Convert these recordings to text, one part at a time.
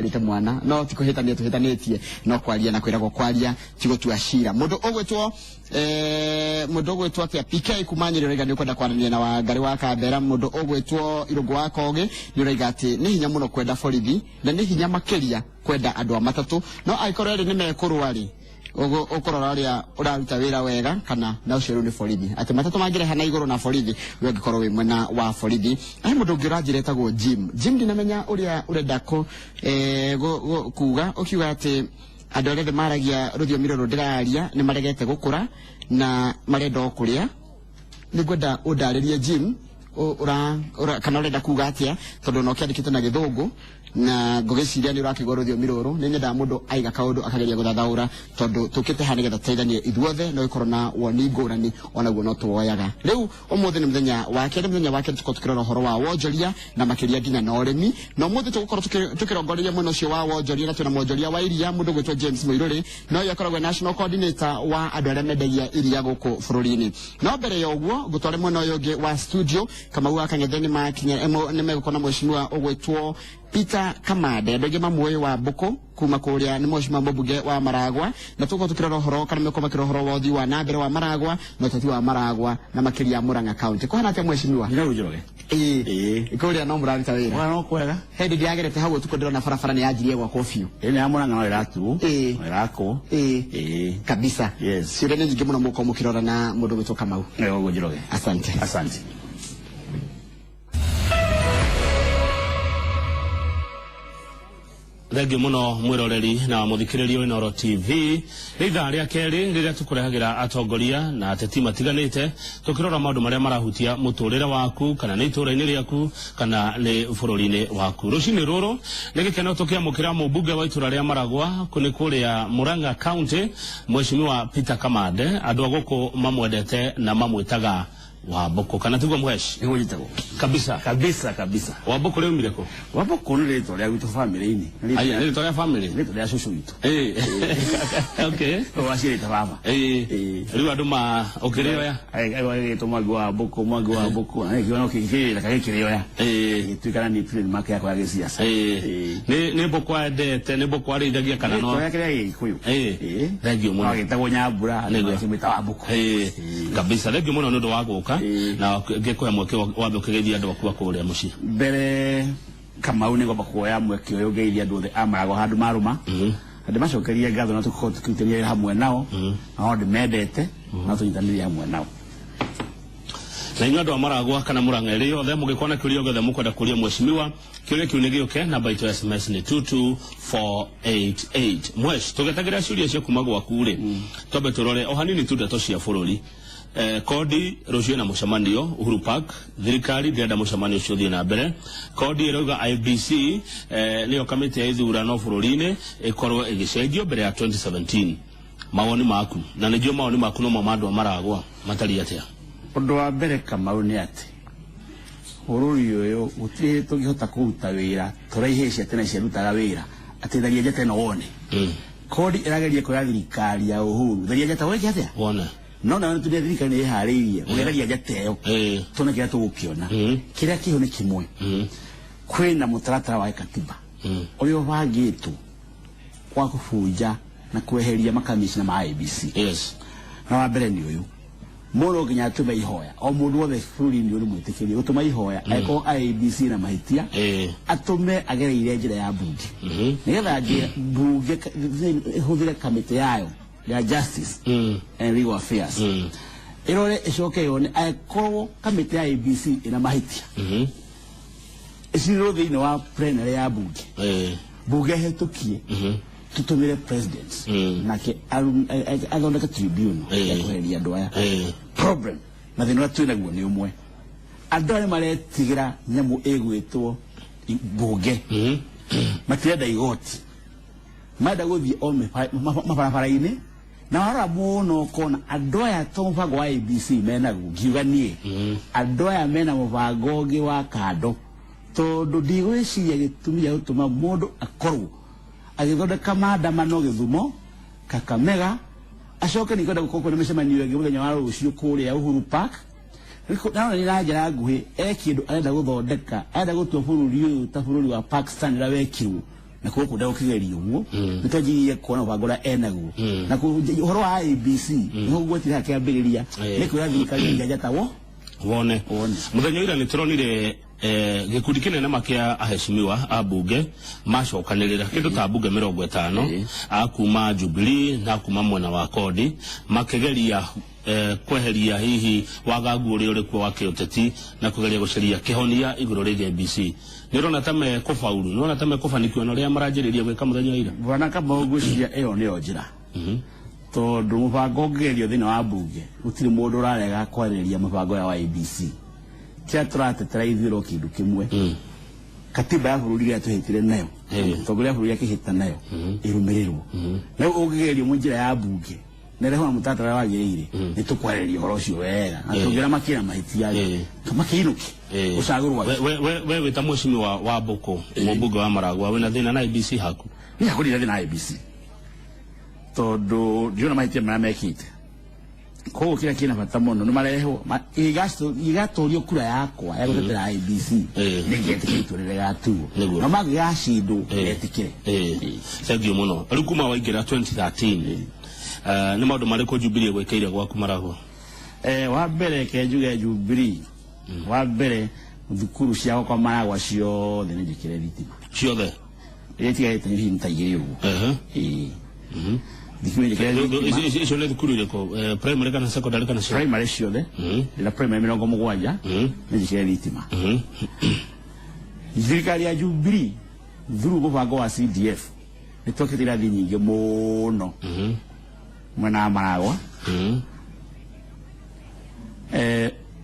Rite mwana no ti kuhitania tuhitanitie no kwaria na kwiragwo kwaria ti gutua cira. Mundu ugwitwo mundu ugwitwo atia PK kuma Nyeri uraiga ni ukwenda kwarania na Wangari wa Kambera. Mundu ugwitwo Irungu wa Kogi ni uraiga ati ni hinya muno kwenda borithi na ni hinya makiria kwenda andu a matatu, no angikorwo eri ni mekurwa ri ukurora uria uraruta wira wega kana na ucio riu ni borithi, ati matatu mangireha na iguru na borithi we ungikorwo wi mwena wa borithi. Ai mundu ungi uranjira etagwo Jim. Jim ndinamenya uria urenda ku kuga ukiuga ati andu aria othe maragia ruthiomi ruru ndiraria ni maregete gukura na marenda o kuria. Ningwenda undaririe Jim ura kana urenda kuga atia, tondu no kiandikite na githungu na ngũgĩciria nĩ ũrakĩigua rũthiomi rũrũ. Nĩ nyendaga mũndũ aiga kaũndũ akageria gũthathaũra, tondũ tũkĩte haha nĩgetha tũteithanie ithuothe no gĩkorwo na woni ngũrani onaguo no tuoyaga. Rĩu ũmũthĩ nĩ mũthenya wa kerĩ, mũthenya wa kerĩ tũkorwo tũkĩrora ũhoro wa wonjoria na makĩria nginya na ũrĩmi, na ũmũthĩ tũgũkorwo tũkĩrongoreria mwena ũcio wa wonjoria, na twĩna mwonjoria wa iria mũndũ ũgwĩtwo James Muiruri, no ũyũ akoragwo national coordinator wa andũ arĩa mendagia iria gũkũ bũrũri-inĩ. No mbere ya ũguo ngũtware mwena ũyũ ũngĩ wa studio, Kamau wa Kang'ethe nĩ megũkorwo na mheshimiwa ũgwĩtwo Peter Kamande, andũ aingĩ mamuoĩ wa Mbũkũ kuma kũrĩa, nĩ mheshimiwa mũmbunge wa Maragwa, na tũgũkorwo tũkĩrora ũhoro kana megũkorwo makĩrora ũhoro wa ũthii wa na mbere wa Maragwa na ũteti wa Maragwa na makĩria Murang'a County. Kũhana atĩa mheshimiwa? Nĩ Njoroge. Ĩĩ. Kũrĩa no mũraruta wĩra? Kũrĩa no kwega. He hĩndĩ ndĩragerete hau ũtukũ ndĩrona barabara nĩ yanjirie gwakwo biũ. Ĩĩ, nĩ ya Murang'a no ĩratuo. Ĩĩ. No ĩrakwo. Ĩĩ. Ĩĩ. Kabisa. Yes. Ciũria nĩ nyingĩ mũno mũgũkorwo mũkĩrora na mũndũ ũgwĩtwo Kamau. Nĩ ũguo Njoroge. Asante. Asante. Thengiũ mũno mwĩroreri na mũthikĩrĩria wa Inooro TV. Nĩ ithaa rĩa kerĩ rĩrĩa tũkũrehagĩra atongoria na ateti matiganĩte tũkĩrora maũndũ marĩa marahutia mũtũrĩre waku, kana nĩ itũũra-inĩ rĩaku kana nĩ bũrũri-inĩ waku. Rũcinĩ rũrũ nĩ gĩkeno tũkĩamũkĩra mũmbunge wa itũũra rĩa Maragwa nĩ kũrĩa Murang'a County, Mheshimiwa Peter Kamande. Andũ a gũkũ mamwendete na mamwĩtaga Wambũkũ, kana tiguo mhesh? Nĩguo njĩtagwo. Kabisa. Kabisa kabisa. Wambũkũ rĩaumire kũ? Wambũkũ nĩ rĩtwa rĩa gwitũ family-inĩ. Aya, nĩ rĩtwa rĩa family? Nĩ rĩtwa rĩa cũcũ witũ. Ĩĩ. Okay. Waciarĩte baba. Ĩĩ. Ĩĩ. Rĩu andũ ma ũkĩrĩoya? Agĩtwo Mwangi wa Mbũkũ, Mwangi wa Mbũkũ. Na gĩkĩona gĩkĩrĩra gĩkĩrĩoya. Ĩĩ. Gĩtuĩka na nĩ trademark yakwa ya gĩciaca. Ĩĩ. Ĩĩ. Nĩ mbũkũ endete, nĩ mbũkũ arĩithagia kana no? Rĩtwa rĩake rĩa Gĩkũyũ. Ĩĩ. Ĩĩ. Thengiũ mũno. Agĩtagwo Nyambura, Nĩguo. akĩmwĩta Wambũkũ. Ĩĩ. Kabisa, thengiũ mũno nĩ ũndũ wa gũka Ĩĩ. na ngĩkũhe mweke wambe ũkĩgeithia andũ aku a kũrĩa mũciĩ. Mbere Kamau nĩ ngwamba kuoya mweke ũyũ ngeithia andũ othe a Maragwa handũ marũma. Na ndĩmacokerie ngatho na tũkorwo tũkĩrutania wĩra hamwe nao, na no ndĩmendete na tũnyitanĩire hamwe nao. Na inyuĩ andũ a Maragwa kana Murang'a ĩrĩ yothe mũngĩkorwo na kĩũria gĩothe mũkwenda kũria mheshimiwa, kĩũria kĩu nĩ gĩũke, namba itũ ya SMS nĩ 22488. Mhesh, tũgetagĩra ciũria cia kuma gwaku rĩ, twambe tũrore o hanini tu ndeto cia bũrũri. Kodi rũciũ na mũcemanio Uhuru Park, thirikari ndĩrenda mũcemanio ũcio ũthiĩ na mbere. Kodi ĩrauga IBC nĩyo kamĩtĩ ya ithurano bũrũri-inĩ ĩkorwo ĩgĩcenjio mbere ya 2017. Mawoni maku, na nĩnjũĩ mawoni maku no mo ma andũ a Maragwa matariĩ atĩa? Ũndũ wa mbere Kamau nĩ atĩ bũrũri ũyũ gũtirĩ hĩndĩ tũngĩhota kũruta wĩra tũraihĩcia tene ciarutaga wĩra atĩ tharia njata ĩno wone. Kodi ĩrageria kuoya thirikari ya Uhuru, tharia njata weke atĩa? Wone. No nayo nĩ tũrĩa thirikari nĩ ĩharĩirie gũgĩtharia njata ĩyo. Tuone kĩrĩa tũgũkĩona. Kĩrĩa kĩho nĩ kĩmwe. Kwĩna mũtaratara wa katiba ũrĩa ũbangĩtwo wa kũbunja na kweheria makamishna ma IEBC. Yes. Na wa mbere nĩ ũyũ, mũndũ nginya atũme ihoya, o mũndũ wothe bũrũri-inĩ ũyũ nĩ mwĩtĩkĩrie gũtũma ihoya angĩkorwo IEBC na mahĩtia, atũme agereire njĩra ya mbunge, nĩgetha mbunge ĩhũthĩre kamĩtĩ yayo ya Justice and Legal Affairs ĩrore ĩcoke yone angĩkorwo kamĩtĩ ya IEBC ĩna mahĩtia, ĩcirĩrwo thĩinĩ wa plenary ya mbunge, mbunge ĩhetũkie, tũtũmĩre president nake athondeke tribunal ya kweheria andũ aya. Problem na thĩna ũrĩa twĩnaguo nĩ ũmwe, andũ aya nĩmaretigĩra nyamũ ĩgwĩtwo mbunge, matirenda igoti, marenda gũthiĩ o mabarabara-inĩ, na warora mũno ũkona andũ aya to mũbango wa IEBC menaguo. Ngiuga niĩ andũ aya mena mũbango ũngĩ wa kando, tondũ ndigwĩciria gĩtũmi gĩa gũtũma mũndũ akorwo agĩthondeka maandamano Gĩthumo, Kakamega, acoke nĩ kwenda gũkorwo kwĩna mĩcemanio ĩngĩ mũthenya wa rũciũ kũrĩa Uhuru Park. Naona nĩ na njĩra nguhĩ e kĩndũ arenda gũthondeka, arenda gũtua bũrũri ũyũ ta bũrũri wa Pakistan ũrĩa wekirwo Na koguo kwenda gũkĩgeria ũguo nĩ twanjirie kuona mũbango ũrĩa enaguo na ũhoro wa IEBC nĩho ngwetire kĩambĩrĩria nĩ kwĩra thirikari njanja ta wo wone Wone. Muthenya ira nĩ tũronire gĩkundi kĩnene ma kĩa aheshimiwa a bunge macokanĩrĩra kĩndũ ta bunge 50 a kuma Jubilee na kuma mwena wa Kodi makĩgeria kweheria hihi wagagu ũrĩa ũrĩ kuo wa kĩũteti na kũgeria gũcaria kĩhonia igũrũ rĩgiĩ IEBC. Nĩ ũrona ta mekũbauru, nĩ ũrona ta mekũbanikiwa na ũrĩa maranjĩrĩria gwĩka mũthenya wa ira? Bwana Kamau, ngwĩciria ĩyo nĩyo njĩra, tondũ mũbango ũngĩgerio thĩinĩ wa bunge gũtirĩ mũndũ ũrarega kwarĩrĩria mũbango ya IEBC. Kĩrĩa tũratetera ithuĩ no kĩndũ kĩmwe, katiba ya bũrũri ĩrĩa tũhĩtire nayo, mũtongoria wa bũrũri akĩhĩta nayo, ĩrũmĩrĩrwo. Na rĩu ũngĩgerio mu njĩra ya bunge na ĩrehwo na mũtaratara wagĩrĩire, nĩ tũkwarĩrĩria ũhoro ũcio wega na tũngĩra makĩra mahĩtia rĩ, makĩinũke gũcagũrwo. We wĩ ta mheshimiwa wa Mbũkũ, mũmbunge wa Maragwa, wĩna thĩna na IEBC haku? Niĩ hakwa ndirĩ thĩna na IEBC tondũ ndirona mahĩtia marĩa mekĩte. Koguo kĩrĩa kĩna bata mũno nĩ marehwo igatorio kura yakwa ya gũtetera IEBC nĩngetĩkĩra itua rĩrĩa rĩgatuo Nĩguo. na mangĩgacindwo metĩkĩre. Thank you mũno. Rĩu kuma waingĩra 2013, nĩ maũndũ marĩkũ Jubilee gwĩkĩire gwaku Maragwa? Wa mbere ke njuge Jubilee, wa mbere thukuru cia gwakwa Maragwa ciothe nĩ njĩkĩre thitima. Ciothe? Iria itigarĩte nĩ hihi nĩ ta igĩrĩ ũguo. Thukuru njĩkĩre thitima. Icio nĩ thukuru irĩkũ? Primary kana secondary kana ciothe? Primary ciothe. Ndĩna primary 70 nĩ njĩkĩre thitima. Thirikari ya Jubilee through mũbango wa CDF nĩ twakĩte irathi nyingĩ mũno mwena wa Maragwa.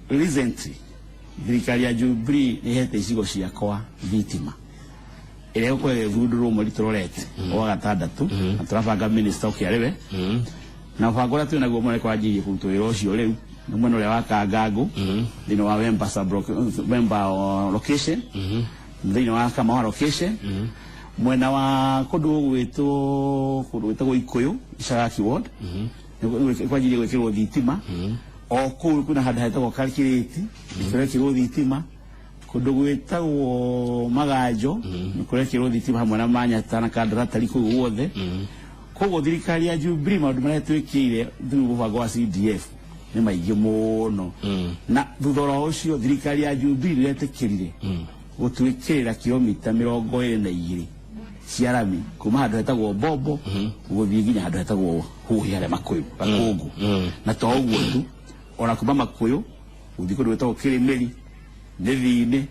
Recently thirikari ya Jubilee nĩ ĩhete icigo ciakwa thitima ĩrĩa ĩgũkorwo ĩgĩthundũrwo mweri tũrorete wa gatandatũ, na tũrabanga minister ũkĩ arĩ we na mũbango ũrĩa twĩ naguo mũnene kwanjirie kũrutwo wĩra ũcio rĩu nĩ mwena ũrĩa wa Kangangu thĩinĩ wa Wemba Wemba location, thĩinĩ wa Kamawa location, mwena wa kũndũ gũgwĩtwo kũndũ gwĩtagwo Ikuyu Icagaki ward nĩ kwanjirie gwĩkĩrwo thitima. O kũu kwĩna handũ hetagwo Kalkirĩti nĩ kũrekĩrwo thitima, kũndũ gwĩtagwo Maganjo nĩ kũrekĩrwo thitima hamwe na Manyata na Kandaratari kũu guothe. Koguo thirikari ya Jubilee maũndũ marĩa twĩkĩire through mũbango wa CDF nĩ maingĩ mũno. Na thutha oro ũcio thirikari ya Jubilee nĩ ĩretĩkĩrire gũtwĩkĩrĩra kilomita 22 cia rami kuma handũ hetagwo Bombo gũthiĩ nginya handũ hetagwo Huhi harĩa Makuyu Gakungu. Na to ũguo tu, ona kuma Makuyu gũthiĩ kũndũ gwĩtagwo Kĩrĩmĩri Nĩthi-inĩ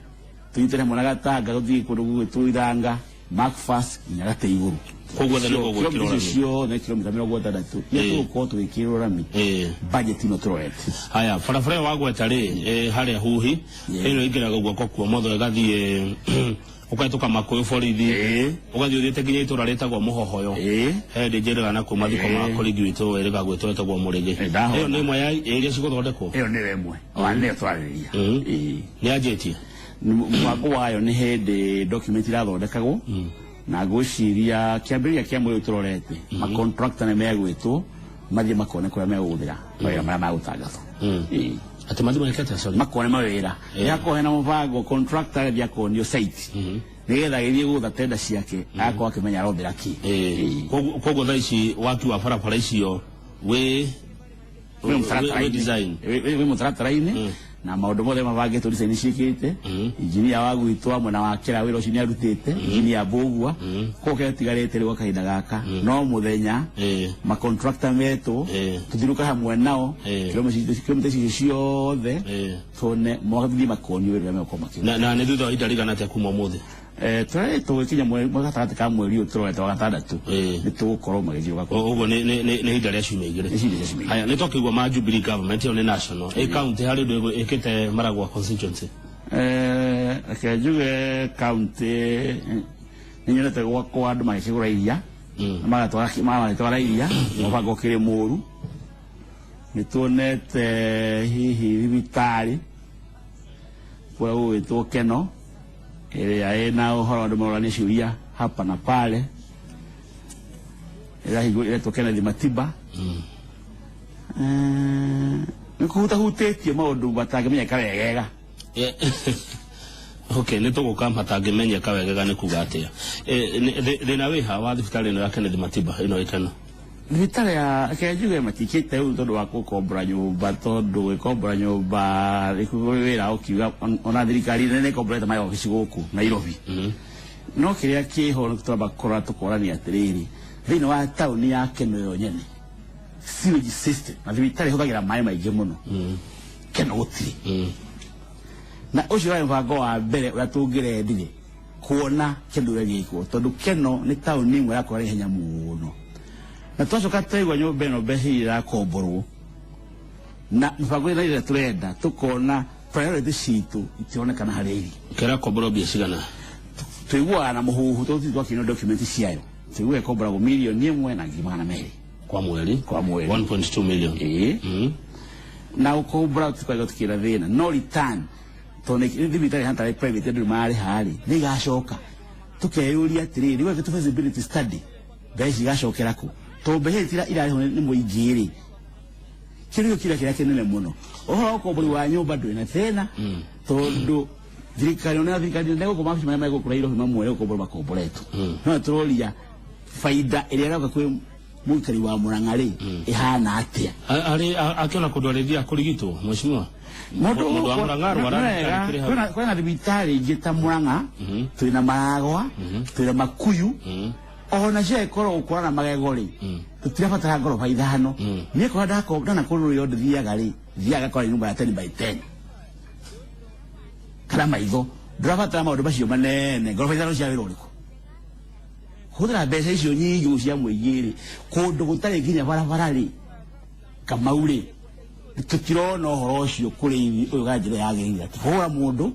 tũnyitane hamwe na Gatanga gũthiĩ kũndũ gũgwĩtwo Ithanga Macfast nginya Gatĩ igũrũ. Koguo othe nĩ gũgwĩkĩrwo Kilomita rami. ciothe kilomita 60 iria tũgũkorwo tũgĩkĩrwo rami budget ĩno tũrorete. Haya, barabara ĩyo wagweta rĩ, harĩa Huhi ĩno ĩingĩraga guoko kwa ũmotho ĩgathiĩ ũkahĩtũka Makuyu borithi ũgathiĩ ũthiĩte nginya itũra rĩtagwo Mũhohoyo. He ndĩ njĩrĩga na kũu mathiko ma kũringi witũ wĩrĩga gwĩtwo ĩtagwo Mũrĩgĩ. Ndahona. Ĩyo nĩ ĩmwe ya iria cigũthondekwo? Ĩyo nĩyo ĩmwe wa nĩyo twarĩrĩria. Nĩ yanjĩtie? Mũbango wayo nĩ hĩndĩ document irathondekagwo na ngwĩciria kĩambĩrĩria kĩa mweri ũyũ tũrorete macontractor nĩ megwĩtwo mathiĩ makone kũrĩa megũgũthĩra mawĩra marĩa magũtangathwo. Atĩ mathiĩ mekete, sorry? Makone mawĩra, nĩhakorwo hena mũbango, contractor agĩthiĩ akonio site nĩgetha agĩthiĩ gũtha tenda ciake agakorwo akĩmenya arothĩra kĩ. Koguo thaa ici waki wa barabara icio wĩ Wĩ wĩ mũtaratara-inĩ. Design. Wĩ mũtaratara-inĩ na maũndũ mothe mabangĩtwo, design ciĩkĩte, injinia wa gwitũ wa mwena wa kĩra wĩra ũcio nĩ arutĩte, injinia Mbũgua. Koguo kĩrĩa tigarĩte rĩu gwa kahinda gaka no mũthenya macontractor metwo tũthirũka hamwe nao kilomita icio ciothe tuone mathiĩ makonio wĩra ũrĩa megũkorwo makĩruta. Na nĩ thutha wa ihinda rĩigana atĩa kuma ũmũthĩ? Tũreretwo gũkinya mweri gatagatĩ ka mweri ũyũ tũrorete wa gatandatũ nĩ tũgũkorwo magĩthiũrũrũka kũu. Ũguo nĩ ihinda rĩa ciumia igĩrĩ. Nĩ ciumia 2. Haya, nĩ twakĩigua ma Jubilee government, ĩyo nĩ national. Ĩ county harĩ ũndũ ĩkĩte Maragwa constituency? Reke njuge county nĩ nyonete gwakwa andũ magĩkĩgũra iria na magatwara iria, mũbango ũkĩrĩ mũru. Nĩ tuonete hihi thibitarĩ kũrĩa gũgwĩtwo Keno ĩrĩa ĩna ũhoro andũ marorania ciũria hapa na pale, ĩrahingwo ĩretwo Kenneth Matiba. Nĩ kũhutahutĩtie maũndũ matangĩmenyeka wegega. Okay, nĩ tũgũka matangĩmenyeka wega nĩ kuga atĩa. Thĩna wĩha wa thibitarĩ ĩno ya Kenneth Matiba ĩno ĩkeno? Thibitarĩ ya kenjuge matikĩte rĩu tondũ wa gũkombora nyũmba, tondũ gũkombora nyũmba wĩra ũkiuga ona thirikari nene ĩkomborete maobici gũkũ Nairobi. No kĩrĩa kĩho nĩ twamba kũrora tũkorania atĩrĩrĩ, thĩinĩ wa taũni ya Keno yo nyene sewage system na thibitarĩ ĩhũthagĩra maĩ maingĩ mũno, Keno gũtirĩ. Na ũcio warĩ mũbango wa mbere ũrĩa tũngĩrendire kuona Keno ĩgĩkwo, tondũ Keno nĩ taũni ĩmwe ĩrakũra ihenya mũno. Na twacoka twaigua nyũmba ĩno mbeca iria ĩrakomborwo na mĩbango ĩno ĩrĩa tũrenda, tũkona priority citũ itironekana harĩa iri. Kĩrakomborwo mbia cigana? Tũiguaga na mũhuhu tondũ twakinywo document ciayo, tũiguaga ĩkomboragwo 1,200,000 kwa mweri. Kwa mweri. 1.2 million. Ĩĩ. Na ũkombora tũkaiga tũkĩra thĩna no return, tondũ nĩ thibitarĩ hana tarĩ private andũ marĩha rĩ, nĩ igacoka. Tũkeyũria atĩrĩrĩ, nĩ feasibility study mbeca ici igacokera kũ? Tondũ mbeca ici irarĩhwo nĩ mũingĩ rĩ, kĩndũ gĩkĩ kĩrĩa kĩnene mũno. Ũhoro wa ũkombori wa nyũmba ndũrĩ na thĩna, tondũ thirikari ona thirikari nene gũkũ mabici marĩa megũkũ Nairobi mamwe gũkomborwo makomboretwo. No tũroria baida ĩrĩa ĩroka kwĩ mũikari wa Murang'a rĩ, ĩhana atĩa? Arĩ akĩona kũndũ arĩthiaga kũrigitwo, mheshimiwa? Mũndũ wa Murang'a arwara thibitarĩ kĩrĩ hau. Kwĩna thibitarĩ ingĩ ta Murang'a, twĩna Maragwa, twĩna Makuyu, ona cio ĩkorwo gũkũra na magego rĩ, tũtirabatara ngoroba 5. Niĩ korwo ndana kũndũ rĩo ndĩthiaga rĩ, thiaga ngakora nyũmba ya 10 by 10 kana maitho, ndũrabatara maũndũ macio manene. Ngoroba 5 cia wĩra ũrĩkũ? Hũthĩra mbeca icio nyingĩ cia mũingĩ rĩ, kũndũ gũtarĩ nginya barabara rĩ, Kamau rĩ, tũtirona ũhoro ũcio kũrĩ ũyũ ga njĩra yagĩrĩire. Tũkũhũra mũndũ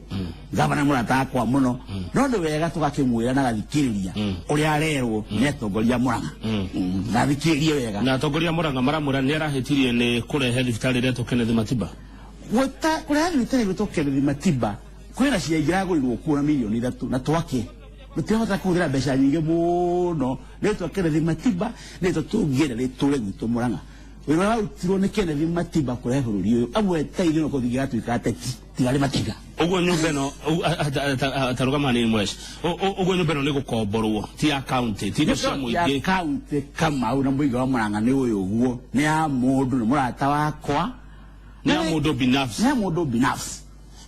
gavana mũrata wakwa mũno, no nĩ wega tũgakĩmwĩra na gathikĩrĩria ũrĩa arerwo nĩ atongoria Murang'a. Gathikĩrĩrie wega. Na atongoria Murang'a maramwĩra nĩ arahĩtirie nĩ kũrehe thibitarĩ ĩretwo Kenneth Matiba. Kũrehe thibitarĩ ĩretwo Kenneth Matiba, kwĩna cia ingĩragũrirwo kuo na 3 million na twake. Tũtirahota kũhũthĩra mbeca nyingĩ mũno. Rĩtwa Kenneth Matiba rĩtwa tũngĩenda rĩtũre gwitũ Murang'a. Wĩra ũrĩa warutirwo nĩ Kenneth Matiba kũrehe bũrũri ũyũ, amwe ta ithuĩ no kũthingĩra ateti tiga arĩ matiga. Ũguo nyũmba ĩno tarũgama hanini mwesh. Ũguo nyũmba ĩno nĩ gũkomborwo, ti ya county, ti indo cia mũingĩ. Ya county Kamau na mũingĩ wa Murang'a nĩ ũyũ ũguo, nĩ ya mũndũ, nĩ mũrata wakwa, nĩ ya mũndũ binafsi. Nĩ ya mũndũ binafsi.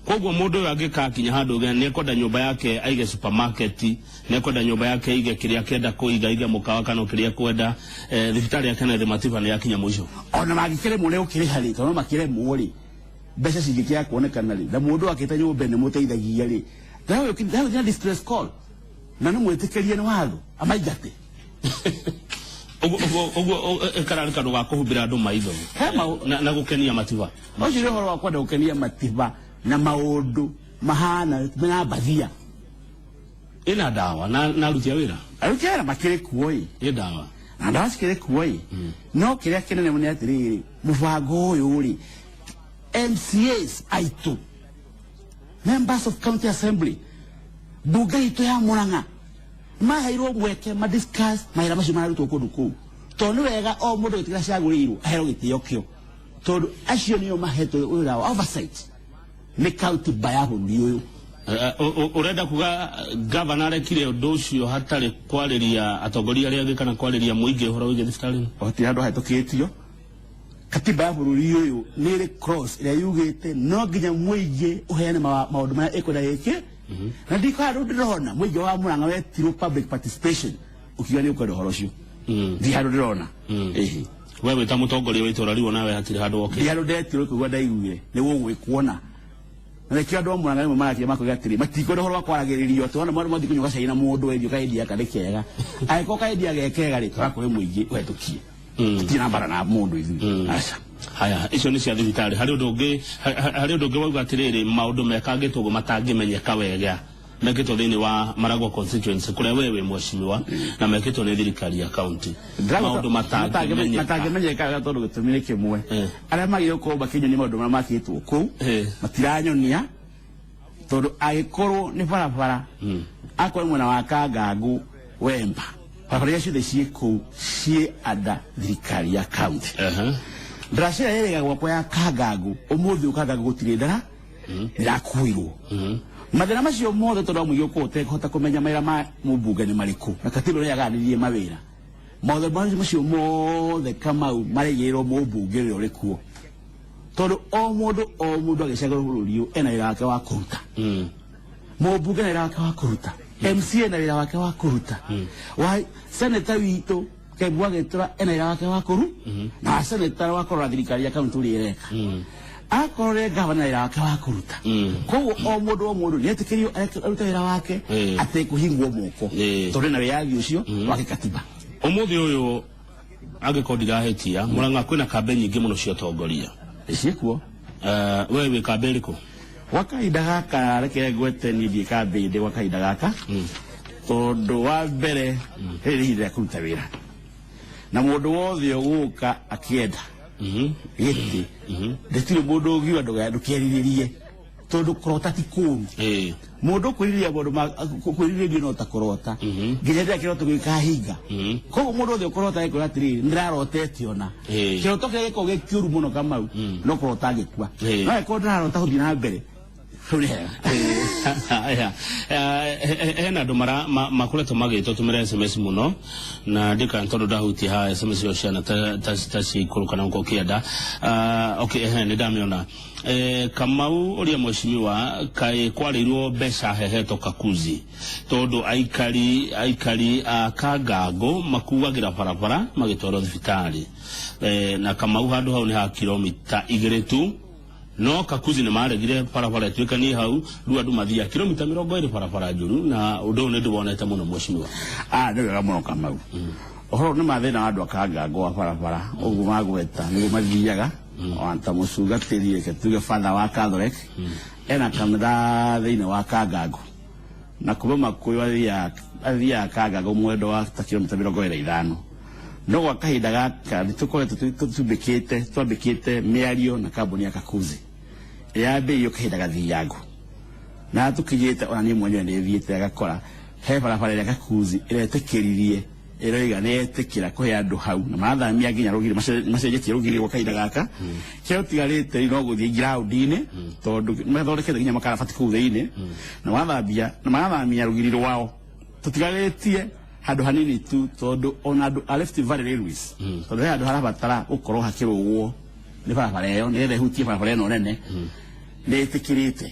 Koguo mũndũ ũyũ angĩkakinya handũ ge nĩ ekwenda nyũmba yake aige supermarket, nĩ ekwenda nyũmba yake aige kĩrĩa akĩenda kũiga, aige mũkawa kana kĩrĩa ekwenda, thibitarĩ ya Kenneth Matiba nĩ yakinya mũico. Ona mangĩkĩremwo nĩ gũkĩrĩha rĩ, tondũ no makĩremwo rĩ, mbeca cingĩkĩaga kuonekana rĩ, na mũndũ akĩte nyũmba nĩ mũteithagia rĩ, ndagũkinya distress call na nĩ mwĩtĩkĩrie nĩ watho amaingate. Ũguo ĩkararĩ kandũ ga kũhumbĩra andũ maitho na gũkenia Matiba. Ũcio nĩ ũhoro wa kwenda gũkenia Matiba na maũndũ mahana mena mbathia. Ĩna ndawa na aruti a wĩra? Aruti a wĩra makĩrĩ kuo ĩ. Ĩ ndawa. Na ndawa cikĩrĩ kuo ĩ. No kĩrĩa kĩnene mũno nĩ atĩrĩrĩ, mũbango ũyũ rĩ, MCAs aitũ, members of county assembly, mbunge itũ ya Murang'a, maheirwo mweke ma discuss mawĩra macio mararutwo kũndũ kũu. Tondũ nĩ wega o mũndũ gĩtĩ kĩrĩa cagũrĩirwo aherwo gĩtĩo kĩo, tondũ acio nĩo mahetwo wĩra wa oversight nĩ county ba ya bũrũri ũyũ. Ũrenda kuga gavana arekire ũndũ ũcio hatarĩ kwarĩria atongoria arĩa angĩ kana kwarĩria mũingĩ ũhoro wĩgiĩ thibitarĩ? Gũtirĩ handũ hahĩtũkĩtio. Katiba ya bũrũri ũyũ nĩ ĩrĩ clause ĩrĩa yugĩte no nginya mũingĩ ũheane maũndũ marĩa ĩkwenda ĩke. Na ndiko handũ ndĩrona mũingĩ wa Murang'a wetirwo public participation ũkiuga nĩ ũkwenda ũhoro ũcio. Ndi handũ ndĩrona. Ĩhĩ. We wĩ ta mũtongoria wa itũũra rĩu onawe hatirĩ handũ wokĩte. Ndi handũ ndetirwo kũigua ndaiguire nĩ gũgwĩkwo na. Na nĩkĩo andũ a Murang'a rĩmwe marakia makoiga atĩrĩ, matikwenda ũhoro wa kwaragĩrĩrio, atĩ wona mathiĩ kũnyua gacai na mũndũ wendio kaendia aka nĩ kega. Angĩkorwo kaendia ge kega rĩ, twara kũrĩ mũingĩ ũhetũkie. Tũtirĩ na mbara na mũndũ ithuĩ. Aca. Haya, icio nĩ cia thibitarĩ. Harĩ ũndũ ũngĩ, harĩ ũndũ ũngĩ wauga atĩrĩrĩ, maũndũ mekangĩtwo ũguo matangĩmenyeka wega mekĩtwo thĩinĩ wa Maragua constituency kũrĩa we wĩ mheshimiwa, na mekĩtwo nĩ thirikari ya county. Maũndũ matangĩmenyeka. Matangĩmenyeka wega tondũ gĩtũmi nĩ kĩmwe. Arĩa magĩrĩirwo gũkorwo makĩnyonia maũndũ marĩa makĩtwo kũu, matiranyonia, tondũ angĩkorwo nĩ barabara, akorwo mwena wa Kangangu Wemba, barabara iria ciothe ciĩ kũu ciĩ under thirikari ya county. Ndaraca ĩrĩa ĩrĩga gwakwa ya Kangangu, ũmũthĩ ũyũ Kangangu gũtirĩ ndara, ĩrakuirwo. Mathĩna macio mothe tondũ wa mũingĩ gũkorwo ũtekũhota kũmenya mawĩra ma mũmbunge nĩ marĩkũ na katiba ĩrĩa yaganĩrie mawĩra mothe macio mothe Kamau mareigĩrĩrwo mũmbunge ũrĩa ũrĩ kuo tondũ o mũndũ agĩcagũra bũrũri ũyũ ena wĩra wake wa kũruta. Mũmbunge na wĩra wake wa kũruta, MCA na wĩra wake wa kũruta, wa seneta witũ Kembu Agĩtũra ena wĩra wake wa kũru na seneta wa kũrora thirikari ya kaunti ũrĩa ĩreka, akorwo rĩ gavana wĩra wake wa kũruta. Koguo o mũndũ nĩetĩkĩrio arute wĩra wake atekũhingwo moko tondũ ena wĩyathi ũcio wa gĩkatiba. Ũmũthĩ ũyũ angĩkorwo ndirahĩtia Murang'a kwĩna kambe nyingĩ mũno cia ũtongoria ciĩkuo. We wĩ kambe ĩrĩkũ? Gwa kahinda gaka reke ngwete niĩ ndiĩ kambĩ ndĩ gwa kahinda gaka tondũ wa mbere rĩrĩ nĩ ihinda rĩa kũruta wĩra na mũndũ wothe ũgũka akĩenda gĩtĩ ndĩtirĩ mũndũ ũngiuga ndũkerirĩrie tondũ kũrota ti kũũru. Mũndũ kwĩrirĩria maũndũ kwĩrirĩria no ta kũrota nginya rĩrĩa kĩroto gĩkahinga. Koguo mũndũ wothe ũkũrota ekwĩra atĩrĩrĩ nĩndĩrarotete ona kĩroto kĩrĩa gĩkoragwo gĩ kĩũru mũno Kamau no kũrota angĩkua, no angĩkorwo ndĩrarota gũthiĩ na mbere hau nĩ hega. Hena andũ makoretwo magĩtũtũmĩra SMS mũno na ndikana tondũ ndahutia haha SMS ĩyo ciana ta ciikũrũka na gũkorwo ũkĩenda. Okay, nĩ ndamĩona. Kamau ũrĩa mheshimiwa kaĩ kwarĩirwo mbeca hehetwo Kakuzi tondũ aikari a Kangango makuagĩra barabara magĩtwarwo thibitarĩ, na Kamau handũ hau nĩ ha kilomita 2 tu, no Kakuzi nĩ maregire barabara ĩtuĩkanie hau rĩu andũ mathiaga kilomita 20 barabara njũru, na ũndũ ũyũ nĩ ndĩwonete mũno mheshimiwa. Nĩ wega mũno Kamau. Ũhoro nĩ mathĩna wa andũ a Kangango wa barabara ũguo magweta nĩguo mathiaga ta mũcungatĩri reke tuge father wa Catholic ena kanitha thĩinĩ wa Kangango na kuma Makuyu athiaga Kangango mwendo wa ta kilomita 25. No gwa kahinda gaka nĩ tũkoretwo twambĩkĩte mĩario na kambuni ya Kakuzi yambĩrĩirio kahinda gathiangu na tũkinyĩte ona niĩ mwenyewe nĩ thiĩte agakora he barabara ĩrĩa Kakuzi ĩretĩkĩririe ĩroiga nĩ yetĩkĩra kũhe andũ hau na marathamia nginya rũgiri macenjetie rũgiri gwa kahinda gaka kĩrĩa ũtigarĩte no gũthiĩ ground-inĩ tondũ mathondekete nginya makarabati kũu thĩinĩ na marathambia na marathamia rũgiri rwao tũtigarĩtie handũ hanini tu tondũ ona andũ a Rift Valley Railways tondũ he handũ harabatara gũkorwo hakĩrũgwo nĩ barabara ĩyo nĩgetha ĩhutie barabara ĩno nene nĩ ĩtĩkĩrĩte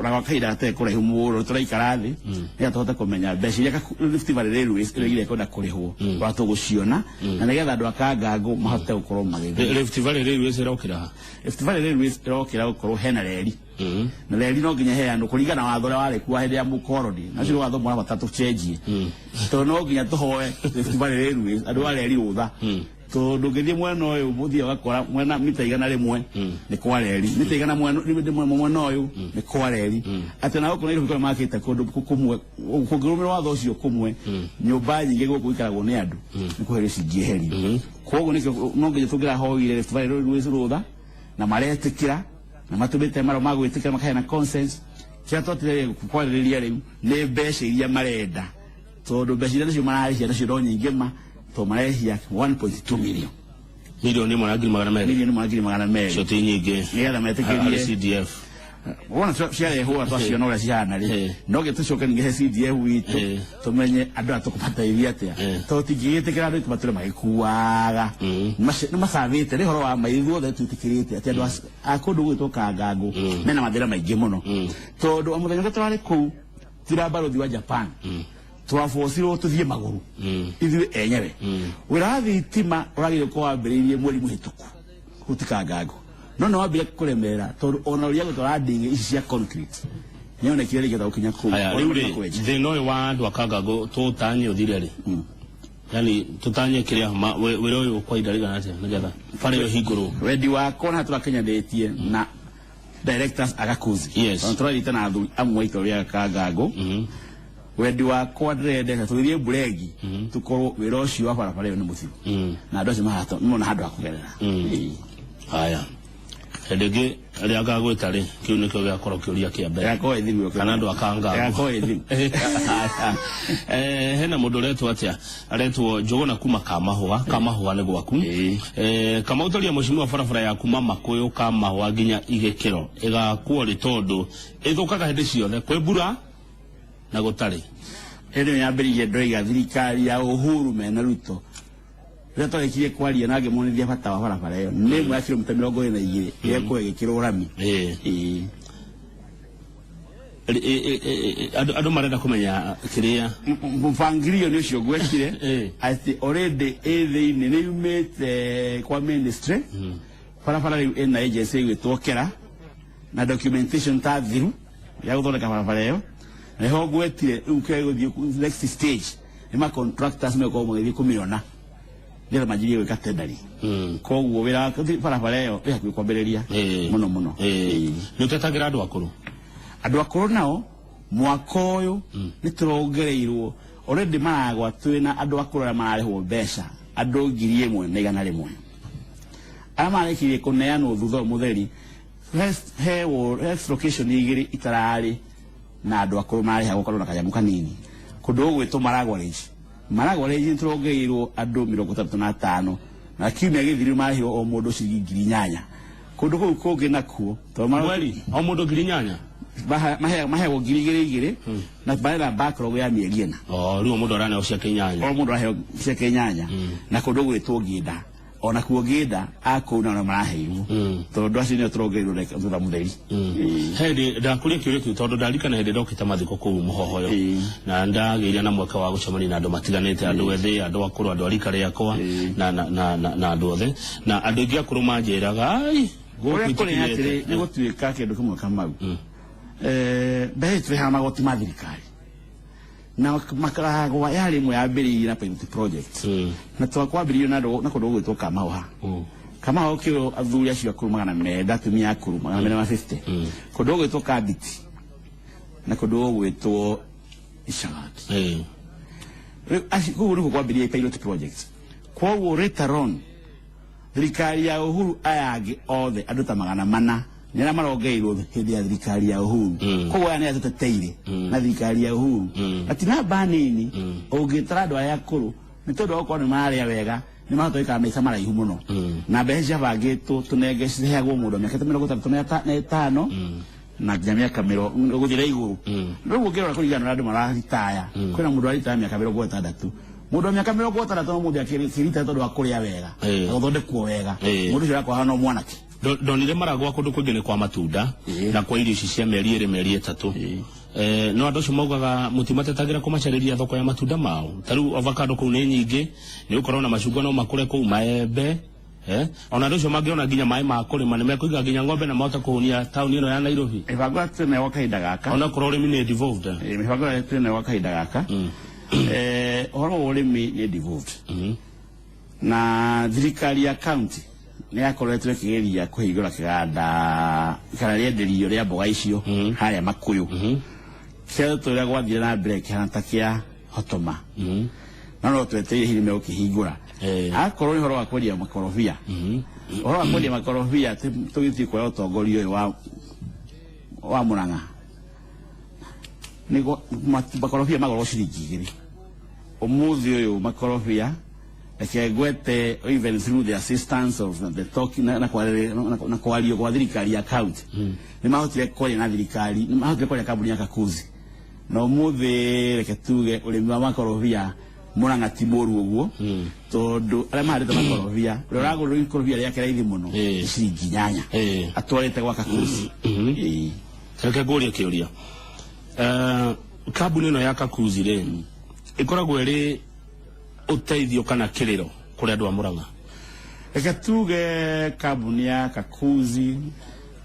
na gwa kahinda gatarĩ kũraihu mũno tũraikara thĩ nĩgetha tũhote kũmenya mbeca iria Rift Valley Railways ĩroigire ĩkwenda kũrĩhwo ũrĩa tũgũciona na nĩgetha andũ a Kangango mahote gũkorwo magĩthiĩ. Rift Valley Railways ĩrokĩra ha? Rift Valley Railways ĩrokĩra gũkorwo hena reri na reri no nginya heanwo kũringana na watho ũrĩa warĩ kuo hĩndĩ ya mũkoroni na ũcio nĩ watho mũrabatara tũcenjie tondũ no nginya tũhoe Rift Valley Railways andũ a reri rũtha tondũ ũngĩthiĩ mwena ũyũ mũthiĩ ũgakora mwena mita 100 nĩ kwa reri, mita 100 mwena ũyũ nĩ kwa reri, atĩ na gũkũ Nairobi kũrĩa makĩte kũndũ kũmwe kũngĩrũmĩrĩra watho ũcio kũmwe nyũmba nyingĩ gũkũ ikaragwo nĩ andũ nĩ kũherio cingĩeherio. Koguo nĩkĩo no nginya tũngĩrahoire Rift Valley Railways rũtha na maretĩkĩra na matũmĩte marũa ma gwĩtĩkĩra makaheana consent. Kĩrĩa twatire kwarĩrĩria rĩu nĩ mbeca iria marenda tondũ mbeca iria nacio mararĩhia nacio no nyingĩ ma tondũ marehia 1.2 million milioni 1,200 milioni 1,200 cio ti nyingĩ nĩgetha metĩkĩrie CDF wona ciarehwo twaciona ũrĩa cihana rĩ no nginya tũcoke ningĩ he CDF witũ tũmenye andũ aya tũkũmateithia atĩa tondũ tingĩgĩtĩkĩra andũ aitũ matũre magĩkuaga nĩ macabĩte nĩ ũhoro wa ma ithuothe twĩtĩkĩrĩte atĩ andũ a kũndũ gwĩtwo Kangango mena mathĩna maingĩ mũno tondũ o mũthenya ũrĩa tũrarĩ kũu tira barothi wa Japan twabocirwo tũthiĩ magũrũ ithuĩ enyewe. Wĩra wa thitima ũragĩrĩire gũkorwo wambĩrĩirie mweri mũhĩtũku kũu ti Kangango no nĩ wambire kũremera tondũ ona ũrĩa gũtwara ndĩngĩ ici cia concrete nĩonekire rĩngĩ gũkinya kũu. Rĩu rĩ thĩna ũyũ wa andũ a Kangango tũtanye ũthire rĩ, yani tũtanye kĩrĩa wĩra ũyũ kwa ihinda rĩigana atĩa nĩgetha bara ĩyo ĩhingũrwo? Wendi wakwa na tũrakinyanĩtie na directors a Gakuzi tondũ tũrarita na athuri amwe aitũ rĩa Kangango. Wendi wakwa ndĩrendete tũgĩthiĩ mburegi tũkorwo wĩra ũcio wa barabara ĩyo nĩ mũthiru na andũ acio mona handũ ha kũgerera. Haya, Hĩndĩ ĩngĩ rĩrĩa ngagwĩta rĩ, kĩu nĩkĩo gĩgakorwo kĩũria kĩa mbere. Ĩgakorwo ĩthiru. Kana andũ akanga. Ĩgakorwo ĩthiru. Hena mũndũ ũretwo atĩa? Aretwo Njũgũna kuma Kamahũa. Kamahũa nĩ gwaku. Kamau taria mũcimwa barabara ya kuma Makũyũ Kamahũa nginya Igĩkĩro ĩgakwo rĩ tondũ ĩthũkaga hĩndĩ ciothe kwĩ mbura na gũtarĩ. Ĩno yambĩrĩirie ndoiga thirikari ya Uhuru mena Ruto rĩrĩa twarĩkirie kwaria na ngĩmonithia bata wa barabara ĩyo nĩ ĩmwe ya kilomita 22 ĩrĩa ĩgĩkĩrwo rami. Andũ marenda kũmenya kĩrĩa mũbangilio nĩ ũcio gwekire atĩ already ĩ thĩinĩ nĩ yumĩte kwa ministry. Barabara rĩu ĩna agency ĩgwĩtwo Kera na documentation ta thiru ya gũthondeka barabara ĩyo. Nĩho ngwetire rĩu kĩrĩa gĩgũthiĩ next stage nĩ ma contractors megũkorwo magĩthiĩ kũmĩona nĩgetha manjirie gwĩka tendering. Koguo wĩra wa barabara ĩyo wĩ hakuhĩ kwambĩrĩria mũno mũno. Nĩ ũtetagĩra andũ akũrũ? Andũ akũrũ nao mwaka ũyũ nĩ tũrongereirwo already maragwa twĩna andũ akũrũ arĩa mararĩhwo mbeca andũ 1,100 arĩa marĩkirie kũneanwo thutha ũyũ mũtheri. He location igĩrĩ itararĩ na andũ akũrũ mararĩhagwo gũkorwo na kanyamũ kanini kũndũ gũgwĩtwo Maragwa Range. Maragwa Range nĩ tũrongereirwo andũ 35 na kiumia gĩthiru mararĩhirwo o mũndũ ciringi 8,000. Kũndũ kũu kũngĩ nakuo mweri o mũndũ 8,000 maheagwo 2,000 na barera backlog ya mĩeri ĩna. Rĩu mũndũ araneo ciake 8. O mũndũ araheo ciake 8 na kũndũ gũgwĩtwo Ngĩnda ona kuo Ngĩnda akũu nao maraheirwo tondũ acio nĩo tũrongereirwo thutha mũtheri. Hĩndĩ ndakũria kĩũria kĩu tondũ ndarikana hĩndĩ ndokĩte mathiko kũu Mũhohoyo na ndagĩire na mweke wa gũcemania na andũ matiganĩte, andũ ethĩ, andũ akũrũ, andũ a rika rĩakwa na andũ othe, na andũ aingĩ akũrũ manjĩraga ai ũrĩa kũrĩ atĩrĩ nĩ gũtuĩka kĩndũ kĩmwe Kamau. Mbeca tũrĩhaga magoti ma thirikari na makaragwa yarĩ ĩmwe yambĩrĩirie na pilot project na twakwambĩrĩirio na kũndũ gũgwĩtwo Kamahũa. Kamahũa kĩo athuri acio akũrũ 900, atumia akũrũ 450, kũndũ gũgwĩtwo Kambiti na kũndũ gũgwĩtwo Icagati. Rĩu kũu nĩkuo kwambĩrĩirie pilot project. Kwoguo later on thirikari ya Uhuru aya angĩ othe andũ ta 400 nĩ arĩa marongereirwo hĩndĩ ya thirikari ya Uhuru. Koguo aya nĩ atũteteire na thirikari ya Uhuru ati namba nini ũngĩtara andũ aya akũrũ nĩ tondũ wa gũkorwo nĩ mararĩa wega nĩ mahota gũikara maica maraihu mũno na mbeca ciabangĩtwo tũnenge ciheagwo mũndũ mĩaka 35 na nginya mĩaka gũthiĩ igũrũ. Rĩu ũngĩrora kũringana na andũ mararitaya kwĩna mũndũ aritaya mĩaka 60, mũndũ wa mĩaka 60 no mũndũ akĩritaya tondũ wa kũrĩa wega na gũthondekwo wega, mũndũ ũcio arakorwo no mwanake. Ndonire Maragwa kũndũ kũingĩ nĩ kwa matunda na kwa irio ici cia mĩeri ĩrĩ mĩeri 3. No andũ acio maugaga mũtimatetagĩra kũmacarĩria thoko ya matunda mao. Ta rĩu avocado kũu nĩ nyingĩ, nĩ gũkorwo na macungwa no makũre kũu, maembe, ona andũ acio mangĩona nginya maĩ ma kũrĩma nĩ mekũiga nginya ng'ombe na mahote kũhũnia taũni ĩno ya Nairobi. Mĩbango ĩrĩa twĩ nayo kahinda gaka ona korwo ũrĩmi nĩ devolved. Mĩbango ĩrĩa twĩ nayo kahinda gaka ũhoro wa ũrĩmi nĩ devolved na thirikari ya county nĩ yakoretwo ĩkĩgeria kũhingũra kĩganda kana rĩenderio rĩa mboga icio harĩa Makũyũ. Kĩrĩa tũrĩa gwathire na mbere kĩhana ta kĩa Hotoma no twetereire hihi megũkĩhingũra. Akorwo nĩ ũhoro wa kwendia makorobia, ũhoro wa kwendia makorobia tũgĩthiĩ kuoya ũtongoria ũyũ wa Murang'a nĩguo makorobia magũrwo ciringi 2. Ũmũthĩ ũyũ makorobia reke ngwete even through the assistance of the talking na kwario kwa thirikari ya county nĩ mahotire kwaria na thirikari, nĩ mahotire kwaria kambuni ya Kakuzi na ũmũthĩ reke tuge ũrĩmi wa makorobia Murang'a ti mũru ũguo tondũ arĩa mahandĩte makorobia ũrĩa ũragũrĩrwo ikorobia rĩake raithi mũno ciringi 8 atwarĩte gwa Kakuzi. Reke ngũrie kĩũria. Kambuni ĩno ya Kakuzi rĩ ĩkoragwo ĩrĩ ũteithio kana kĩrĩro kũrĩ andũ a Murang'a? Reke tuge kambuni ya Kakuzi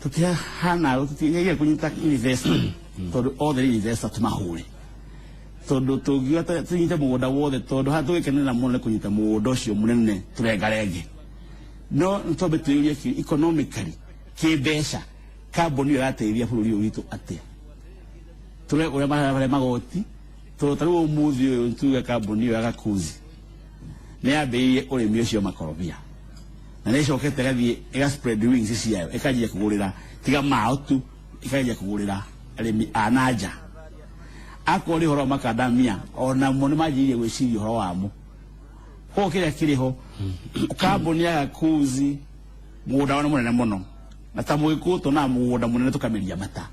tũtihana tũtigeria kũnyita investor tondũ othe nĩ investor tũmahũre tondũ tũngiuga tũnyite mũgũnda wothe tondũ haha tũgĩkenera mũno nĩ kũnyita mũgũnda ũcio mũnene tũrengarenge no twambe twĩyũrie economically kĩmbeca kambuni ĩyo ĩrateithia bũrũri ũyũ witũ atĩa. Tũre ũrĩa mararĩa magoti tondũ ta rĩu ũmũthĩ ũyũ tuge kambuni ĩyo ya Kakuzi nĩ yambĩrĩirie ũrĩmi ũcio makorobia Na nĩ ĩcokete ĩgathiĩ ĩga spread wings ciayo, ĩkanjia kũgũrĩra tiga mao tu, ĩkanjia kũgũrĩra arĩmi a na nja. Akorwo nĩ ũhoro wa makadamia, onamo nĩ manjirie gwĩciria ũhoro wamo. Koguo kĩrĩa kĩrĩ ho, kambuni ya Gakuzi mũgũnda wao nĩ mũnene mũno, na ta mũgĩkũyũ tuonaga mũgũnda mũnene tũkameria mata.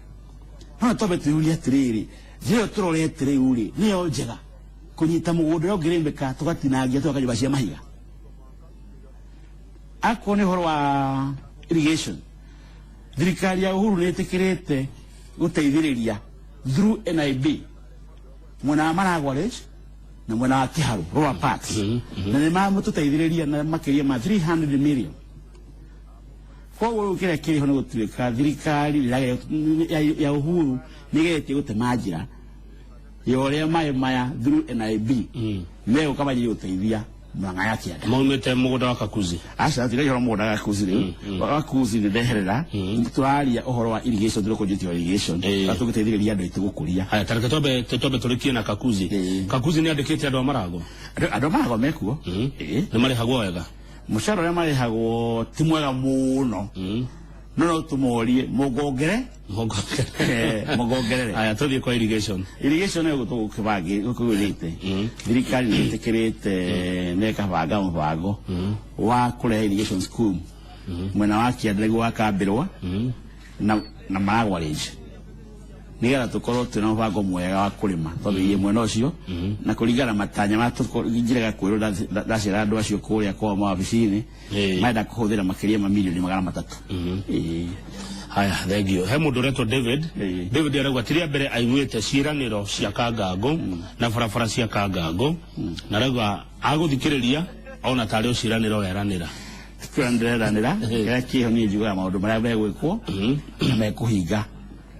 No twambe twĩyũrie atĩrĩrĩ, njĩra ĩyo tũrorete rĩu rĩ, nĩyo njega kũnyita mũgũnda ũrĩa ũngĩrĩmĩka tũgatinangia tũgaka nyũmba cia mahiga? Akorwo nĩ ũhoro wa irrigation, thirikari ya Uhuru nĩ ĩtĩkĩrĩte gũteithĩrĩria through NIB mwena wa Maragwa Range na mwena wa Kiharu Rural Parks, na nĩ mamũtũteithĩrĩria na makĩria ma 300 million. Koguo rĩu kĩrĩa kĩrĩ ho nĩ gũtuĩka thirikari ya Uhuru nĩ ĩgeretie gũtema njĩra ya ũrĩa maĩ maya through NIB megũka manjie gũteithia Murang'a ya kĩanda. Maumĩte mũgũnda wa Kakuzi. Aca, tiragia ũhoro mũgũnda wa Gakuzi rĩu. Wa Gakuzi nĩ ndeherera, tũraria ũhoro wa irrigation, tũrĩkũnjĩtie irrigation na tũgĩteithĩrĩria andũ aitũ gũkũria. Haya, tareke twambe tũrĩkie na Kakuzi. Kakuzi nĩ andĩkĩte andũ a Maragwa. Andũ a Maragwa mekuo. Nĩ marĩhagwo wega? Mũcara ũrĩa marĩhagwo ti mwega mũno, no tũmorie mũngongere. Mũngongerere. Haya, tũthiĩ kwa irrigation. Irrigation ĩyo gũkũgĩrĩte thirikari nĩ ĩtĩkĩrĩte na ĩkabanga mũbango wa kũrehe irrigation scheme mwena wa kĩanda nĩguo wakambĩrwa na Maragwa Range, nĩgetha tũkorwo twĩna mũbango mwega wa kũrĩma twambĩrĩrie mwena ũcio, na kũringana na matanya ma njĩraga kwĩrwo ndacera andũ acio kũrĩa kwao mawabici-inĩ, marenda kũhũthĩra makĩria ma mirioni 300. Haya, thank you. He mũndũ ũretwo David. David arauga ti rĩa mbere aiguĩte ciĩranĩro cia Kangango na barabara cia Kangango, na arauga agũthikĩrĩria ona tarĩ o ciĩranĩro weranĩra. Ndĩreranĩra kĩrĩa kĩho niĩ njugaga maũndũ marĩa megwĩkwo na mekũhinga.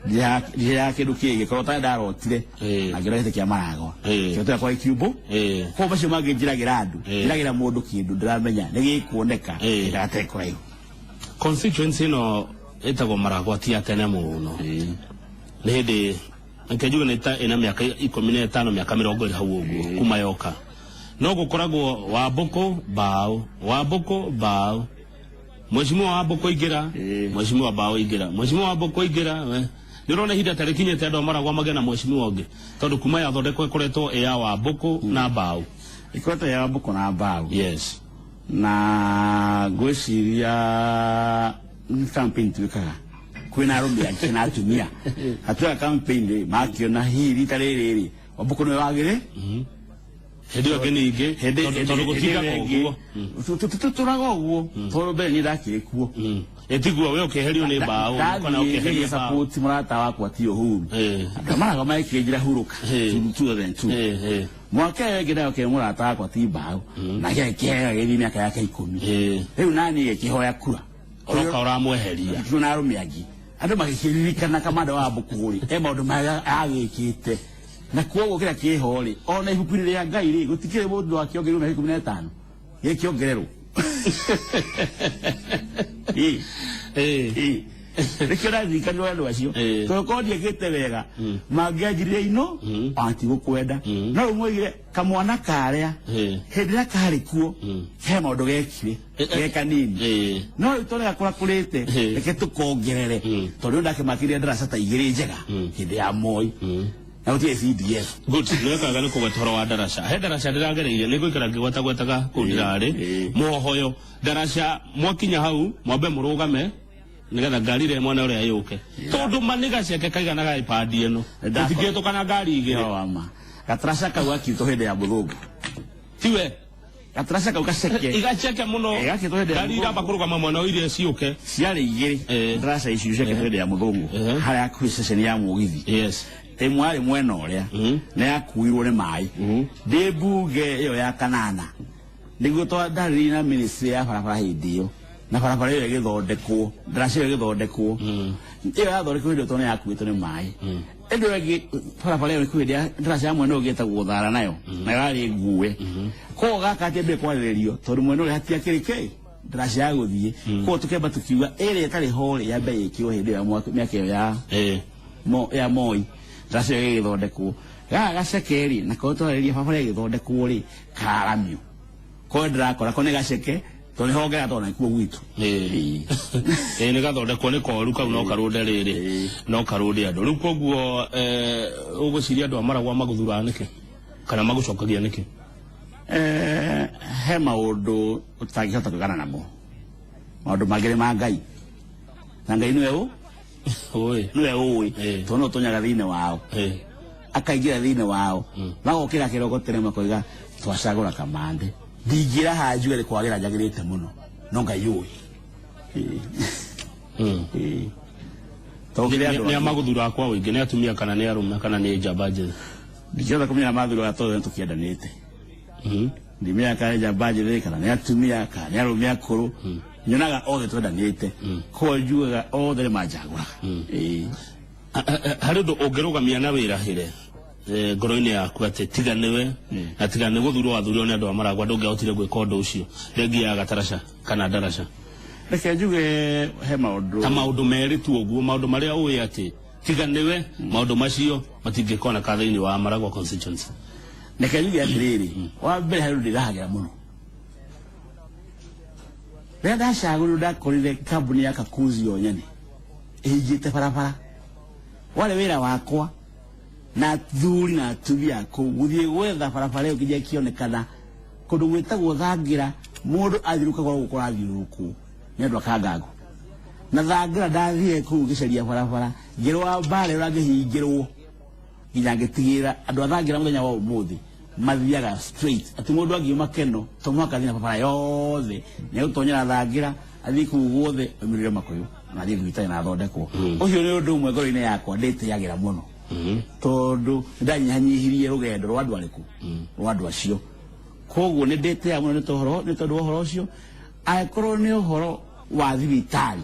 Ndĩra kĩndũ kĩngĩ korwo tarĩ ndarotire na ngĩona gĩtĩ kĩa Maragwa kĩroto gĩakwa gĩkiumbũ. Koguo macio mangĩ njĩragĩra andũ, njĩragĩra mũndũ kĩndũ ndĩramenya nĩ gĩkuoneka gatarĩ kũraihu. Constituency ĩno ĩtagwo Maragwa ti ya tene mũno, nĩ hĩndĩ reke njuge nĩ ta ĩna mĩaka 15, mĩaka 20 hau ũguo kuma yoka, no gũkoragwo Wambũkũ mbaũ, Wambũkũ mbaũ, mheshimiwa Wambũkũ ingĩra, mheshimiwa mbaũ ingĩra, mheshimiwa Wambũkũ ingĩra. Nĩ ũrona ihinda ta rĩkinyĩte andũ a Maragwa magĩe na mheshimiwa ũngĩ, tondũ kuma yathondekwo ĩkoretwo ĩ ya Wambũkũ na mbaũ. Ĩkoretwo ya Wambũkũ na mbaũ. Yes. Na ngwĩciria nĩ campaign twĩkaga kwĩna arũme angĩ na atumia atwĩka campaign rĩ, makĩona hihi rita rĩrĩ rĩ Wambũkũ nĩwe wagĩrĩ. Hĩndĩ ĩyo ĩngĩ ningĩ tondũ gũtindaga ũguo. Tũtũraga ũguo tondũ mbere niĩ ndakĩrĩ kuo. Ĩtiguo we ũkĩeherio nĩ mbaũ kana ũkĩeherio mbaũ. Support mũrata wakwa ti Uhuru. Andũ Maragwa magĩkĩnjĩra hurũka 2002. Mwaka ũyũ ũngĩ ndakĩrĩ mũrata wakwa ti mbaũ, nake agĩkĩheo agĩthiĩ mĩaka yake 10. Rĩu nani gĩkĩhoya kura ũroka ũramweheria na arũme angĩ. Andũ magĩkĩririkana kamanda wa Wambũkũ rĩ, e maũndũ marĩa agĩkĩte, na koguo kĩrĩa kĩho rĩ, ona ibuku-inĩ rĩa Ngai rĩ, gũtikĩrĩ mũndũ wakĩongereirwo mĩaka 15 gĩkĩongererwo. Nĩkĩo ndaririkanirwo andũ acio, tondũ korwo ndiekĩte wega mangĩanjirire ino antigũkwenda. No rĩu moigire kamwana karĩa hĩndĩ ĩrĩa karĩ kuo he maũndũ gekire ge kanini, no rĩu tondũ gakũrakũrĩte reke tũkongerere, tondũ rĩu ndakĩmakĩria ndaraca ta 2 njega hĩndĩ ya Moi na gũtirĩ CDF. Good. Nĩwekaga nĩ kũgweta ũhoro wa ndaraca. He ndaraca ndĩragereire nĩ ngũikara ngĩgwetagwetaga kũu ndĩrarĩ mũhohoyo ndaraca, mwakinya hau mwambe mũrũgame nĩgetha ngari ĩrĩa mwena ũrĩa yũke, tondũ ma nĩ gaceke kaigana ga ipandi ĩno tũtingĩhĩtũka na ngari 2. Gataraca kau gakitwo hĩndĩ ya mũthũngũ. Tiwe Gataraca kau gaceke igaceke mũno, ngari iramba kũrũgama mwena wa iria ciũke. Ciarĩ 2 ndaraca icio ciakĩtwo hĩndĩ ya mũthũngũ harĩa hakuhĩ ceceni ya mũgithi. Yes. Ĩmwe yarĩ mwena ũrĩa na yakuirwo nĩ maĩ. Ndĩ mbunge ĩyo ya kanana nĩguo twandarĩrie na ministry ya barabara hĩndĩ ĩyo, na barabara ĩyo ĩgĩthondekwo, ndaraca ĩyo ĩgĩthondekwo. Ĩyo yathondekwo hĩndĩ ĩyo tondũ nĩyakuĩtwo nĩ maĩ. Ĩndĩ ĩyo ĩngĩ barabara ĩyo ĩkuhĩ ya ndaraca ya mwena ũyũ ĩtagwo Thara, nayo nayo yarĩ ngue. Koguo gaka hatiambire kwarĩrĩrio tondũ mwena ũrĩa hatiakĩrĩ kĩ ndaraca ya gũthiĩ. Koguo tũkĩamba tũkiuga ĩrĩa ĩtarĩ ho rĩ yambe ĩkĩrwo hĩndĩ ĩyo mĩaka ĩyo ya Moi, ndaraca ĩyo ĩgĩthondekwo. Gaka gaceke rĩ, nako twarĩrĩria barabara ĩgĩthondekwo rĩ, kararamio. Koguo ndĩrakora ko nĩ gaceke Tondũ nĩho ngera tondũ nĩkuo gwitũ. Ĩĩ, nĩ gathondekwo nĩ koru kau no karũnde rĩrĩ, no karũnde andũ rĩu. Koguo ũgwĩciria andũ a Maragwa magũthuraga nĩkĩ kana magũcokagia nĩkĩ? He maũndũ ũtangĩhota kwĩgana namo, maũndũ mangĩ nĩ ma Ngai, na Ngai nĩwe ũ ũĩ nĩwe ũĩ, tondũ no ũtonyaga thĩinĩ wao, akaingĩra thĩinĩ wao, magokĩra kĩroko tene makoiga twacagũra Kamande. Ndingĩra haha njuge nĩ kwagĩra njagĩrĩte mũno, no Ngai ũĩ. Tondũ kĩrĩa andũ Nĩ amagũthuraga kwa ũingĩ, nĩ atumia kana nĩ arũme kana nĩ njamba njĩthĩ? Ndingĩhota kũmenya mathuraga tondũ nĩ tũkĩendanĩte. Ndimenya kana nĩ njamba njĩthĩ kana nĩ atumia kana nĩ arũme akũrũ, nyonaga othe twendanĩte, koguo njugaga othe nĩ manjagũraga. Ĩĩ. Harĩ ũndũ ũngĩrũgamia na wĩrahĩre ngoro-inĩ yaku atĩ tiga nĩwe na tiga nĩ gũthurwo wathurirwo nĩ andũ a Maragwa ndũngĩahotire gwĩka ũndũ ũcio, thengia ya gataraca kana ndaraca? Reke njuge he maũndũ Ta maũndũ merĩ tu ũguo, maũndũ marĩa ũĩ atĩ tiga nĩwe maũndũ macio matingĩkoneka thĩinĩ wa Maragwa constituency. Reke njuge atĩrĩrĩ, wa mbere, harĩ ũndũ ndĩrahagĩra mũno. Rĩrĩa ndacagũrirwo, ndakorire kambuni ya Kakuzi yo nyene ĩhingĩte barabara. Warĩ wĩra wakwa na athuri na atumia a kũu gũthiĩ gwetha barabara ĩyo nginya ĩkĩonekana kũndũ gwĩtagwo Thangira. Mũndũ athiũrũrũkaga gũkũ ũrathiũrũrũkwo nĩ andũ a Kangango na Thangira. Ndathire kũu ngĩcaria barabara, ngĩrũa mbara ĩrĩa ngĩhingĩrwo nginya ngĩtigĩrĩra andũ a Thangira mũthenya wa ũmũthĩ mathiaga straight, atĩ mũndũ angiuma Keno to mũhaka athiĩ na barabara yothe, nĩ egũtonyera Thangira, athiĩ kũu guothe, oimĩrĩre Makũyũ na athiĩ thibitarĩ na athondekwo. Ũcio nĩ ũndũ ũmwe ngoro-inĩ yakwa ndĩtĩagĩra mũno, tondũ nĩndanyihanyihirie rũgendo rwa andũ arĩkũ, rwa andũ acio. Koguo nĩ ndĩtĩaga mũno nĩ tondũ wa ũhoro ũcio. Angĩkorwo nĩ ũhoro wa thibitarĩ,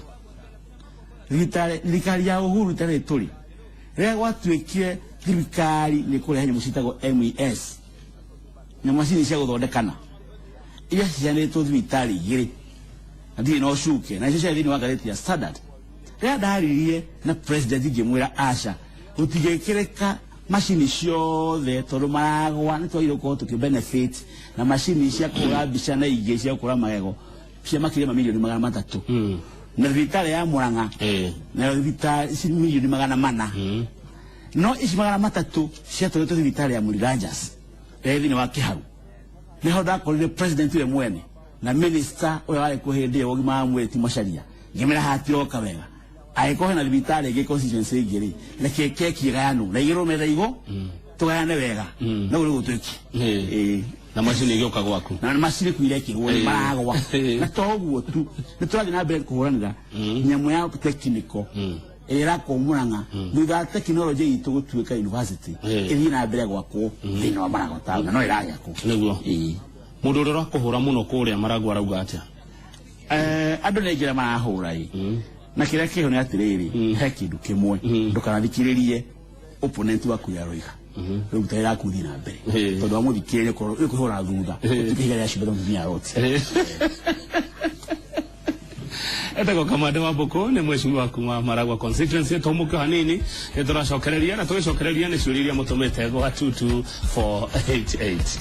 thirikari ya Uhuru tarĩ tũrĩ rĩrĩa gwatuĩkire thirikari nĩ kũrehe nyamũ ciĩtagwo MES na macini cia gũthondekana iria ciheanĩtwo thibitarĩ igĩrĩ na ndirĩ na ũcuke, na icio ciarĩ thĩinĩ wa ngathĩti ya Standard. Rĩrĩa ndaririe na president ngĩmwĩra aca, gũtingĩkĩrĩka macini ciothe tondũ Maragwa nĩ twagĩrĩirwo gũkorwo tũkĩ benefit na macini cia kũhũra mbica na ingĩ cia gũkũra magego cia makĩria ma mirioni 300, na thibitarĩ ya Murang'a nayo thibitarĩ ici mirioni 400, no ici 300 ciatwaritwo thibitarĩ ya Mũriranjas ĩrĩa ĩ thĩinĩ wa Kĩharu. Nĩho ndakorire president we mwene na minister ũrĩa warĩ kuo hĩndĩ ĩyo wa ũgima wa mwĩrĩ, ti Macharia. Ngĩmera hatiroka wega, angĩkorwo hena thibitarĩ ĩngĩ constituency ĩngĩ rĩ, reke keki ĩgayanwo na igĩrwo metha igo tũgayane wega, no nĩguo twĩke. Ĩĩ. Na macini igĩũka gwaku. Na macini kũ irekĩrwo nĩ Maragwa. Na to ũguo tu, nĩ tũrathiĩ na mbere kũhũranĩra nyamũ ya technical ĩrĩa ĩrakwo Murang'a thutha wa technology itũ gũtuĩka university, ĩthiĩ na mbere gwakwo thĩinĩ wa Maragwa town, na no ĩragĩakwo. Nĩguo. Ĩĩ. Mũndũ ũrĩa ũrakũhũra mũno kũrĩa Maragwa arauga atĩa? Andũ nĩ njĩra marahũra ĩ, na kĩrĩa kĩho nĩ atĩrĩrĩ, he kĩndũ kĩmwe, ndũkanathikĩrĩrie opponent waku ũrĩa aroiga rĩu ta ĩraku thiĩ na mbere, tondũ wamũthikĩrĩria ũkũhũra thutha ũtuĩke ihiga rĩa cumbĩ ta mũtumia aroti. Etagwo Kamande wa Mbũkũ, nĩ mheshimiwa kuma Maragwa constituency. Tũmũke hanini, nĩ tũracokereria, na tũgĩcokereria nĩ ciũria iria mũtũmĩte gwa 22488.